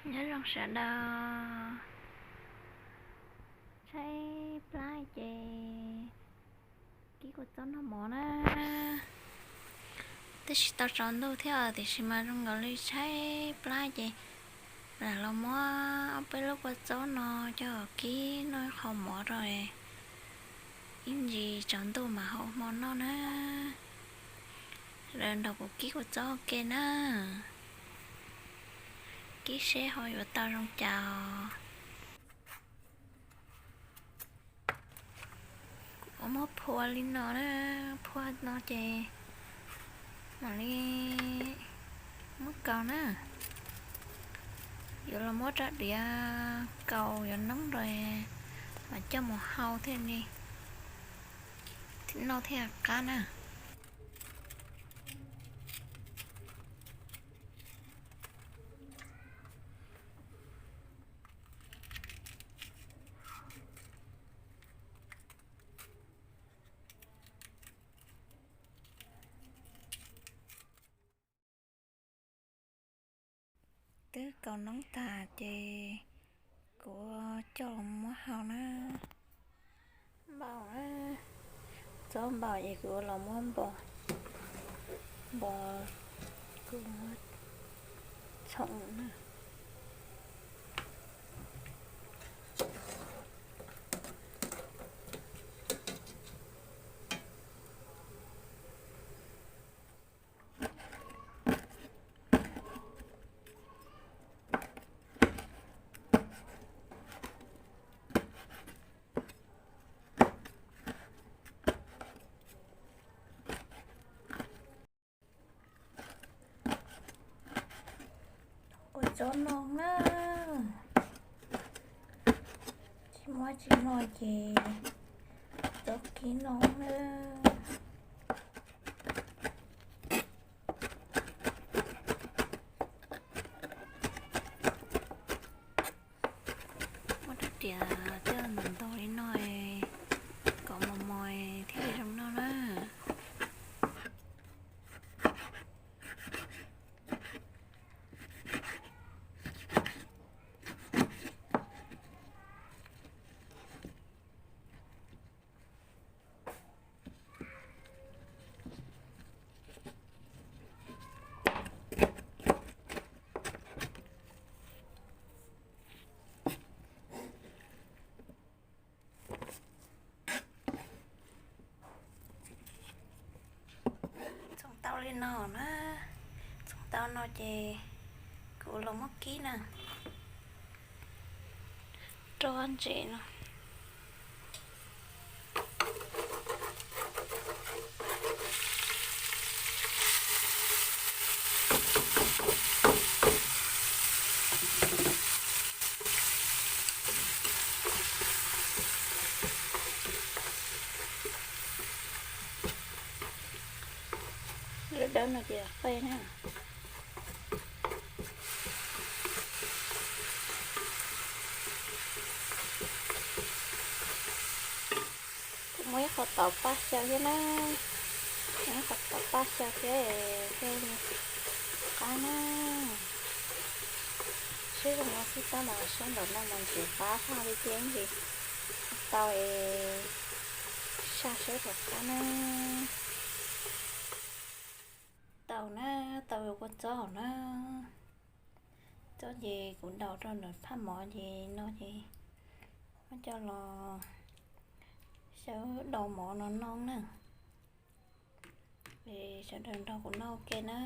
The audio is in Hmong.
Nyob zoo sawv daws, tshaib plab ces kib kua txob noj mov na. Twb tsis tau tsaus ntuj thiab tiam sis mas zoo nkaus li tshaib plab ces lam los muab ob peb lub kua txob no coj kib noj qho mov rau, ib ntsis tsaus ntuj mam haus hmo noj na. Sawv daws nrog kuv kib kua txob ua ke na, kib seb ho yuav tau zoo cas os. Kuv muab phua li no na, phua no ces mam li muab kaus na. Yuav los muab rab diav kaus yuav noob rau mam coj mus hau thiaj li noj thiaj qab na. Twb kaus noob tag ces kuv coj los muab hau na. Npaum, txob npaum es kuv los muab npo, npo kuv txhoov na. Kua txob no na, tsis muab tsis noj ces txob kib no na. Muab rab riam coj ntau ntau li no, kom mos mos thiaj li zoo noj na. Txhoov tau li no na, txhoov tau no ces kuv los muab kib na, rau ntses no. Lub dawb no ces qe na. Kuv muab ib qho tauv paj xyaw thiab na, muab ib qho tauv paj xyaw thiab thiaj li qab na. Sib zoo no xwb tab mas sab nraum no mas ntxim qab faj li tiag ntsis. Tau es saj seb puas qab na. Tau na, tau kua txob hauv na. Txob ces kuv daus rau ntawm phaj mov ces no ces muab coj los xyaw daus mov no noj na. Es sawv daws nrog kuv noj ua ke na.